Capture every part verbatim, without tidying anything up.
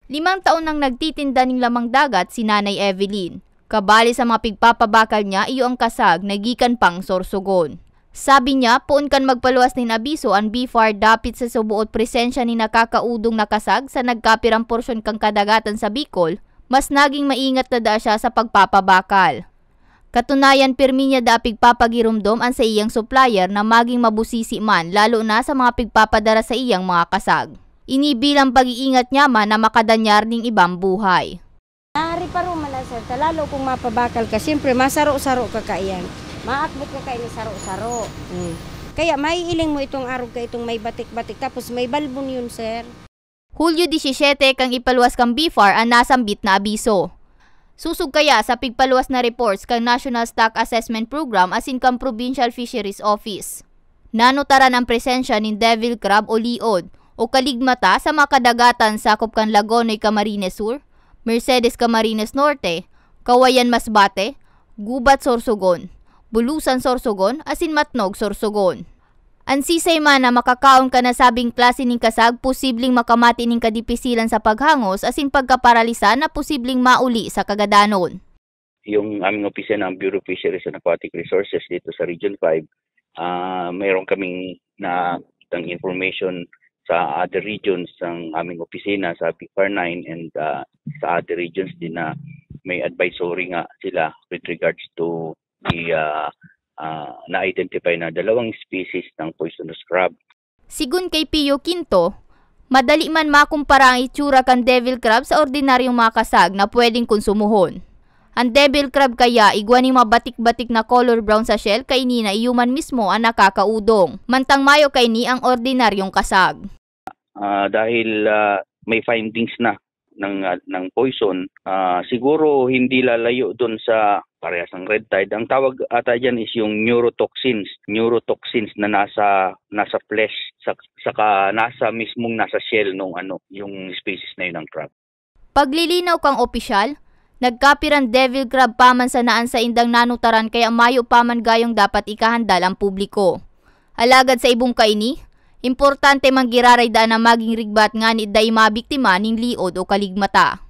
Limang taon nang nagtitinda ning lamang dagat si Nanay Evelyn. Kabali sa mga pigpapabakal niya, iyo ang kasag na gikan pang Sorsogon. Sabi niya, poon kan magpaluwas nin abiso an BFAR dapit sa suboot presensya nin nakakaudong na kasag sa nagkapirang porsyon kan kadagatan sa Bicol, mas naging maingat na daa siya sa pagpapabakal. Katunayan, pirmi niya daa pigpapagiromdom an saiyang supplier na maging mabusisi man, lalo na sa mga pigpapadara saiyang mga kasag. Ini bilang pag-iingat niya man na makadanyar ning ibang buhay. Nareparo man na, sir, ta lalo kung mapabakal ka, siyempre, masaro-saro ka kaiyan. Maakbit ka kaini saro-saro. Mm. Kaya maiiling mo itong arog ka, itong may batik-batik, tapos may balbon yun, sir. Hulyo disisete kan ipaluwas kan BFAR an nasambit na abiso. Susog kaya sa pigpaluwas na reports kan National Stock Assessment Program asin kan Provincial Fisheries Office. Nanutaran ang presensya nin devil crab o liod o kaligmata sa mga kadagatan sakop kan Lagonoy, Camarines Sur, Mercedes, Camarines Norte, Kawayan, Masbate, Gubat, Sorsogon, Bulusan, Sorsogon, asin Matnog, Sorsogon. An sisay man na makakaon kan nasabing klase nin kasag, posibleng makamati nin kadipisilan sa paghangos asin pagkaparalisa na posibleng mauli sa kagadanon. Yung aming opisina, ang Bureau of Fisheries and Aquatic Resources dito sa Region five, ah, mayroon kaming nakitang information sa other regions ng aming opisina sa BFAR nine and, ah, sa other regions din na may advisory nga sila with regards to the, ah, ah, na-identify na dalawang species ng poisonous crab. Sigun kay Pio Quinto, madali man makumpara ang itsura kan devil crab sa ordinaryong mga kasag na pwedeng konsumohon. An devil crab kaya igwa nin mabatik-batik na color brown sa shell, kaini na iyo man mismo an nakakaudong. Mantang mayo kaini ang ordinaryong kasag. Ah, dahil, ah, may findings na ng, ah, ng poison, ah, siguro hindi lalayo dun sa parehas ng red tide. Ang tawag ata diyan is yung neurotoxins. Neurotoxins na nasa, nasa flesh, sa, saka nasa mismong nasa shell nung ano, yung species na yun ng crab. Paglilinaw kang opisyal, nagkapiran devil crab pa man sana an saindang nanutaran, kaya mayo pa man gayong dapat ikahandal ang publiko. Alagad sa ibong kaini, importante man giraray daan na maging rigbat ngani dai mabiktima nin liod o kaligmata.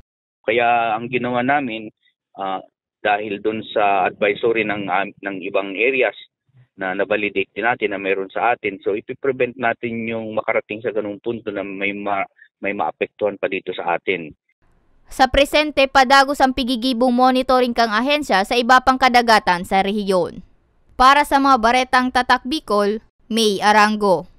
Kaya ang ginawa namin, ah, dahil dun sa advisory ng, ah, ng ibang areas na na-validate din natin na meron sa atin, so ipiprevent natin yung makarating sa ganung punto na may ma-, may maapektuhan pa dito sa atin. Sa presente, padagos ang pigigibong monitoring kang ahensya sa iba pang kadagatan sa rehiyon. Para sa mga baretang Tatak Bicol, May Arango.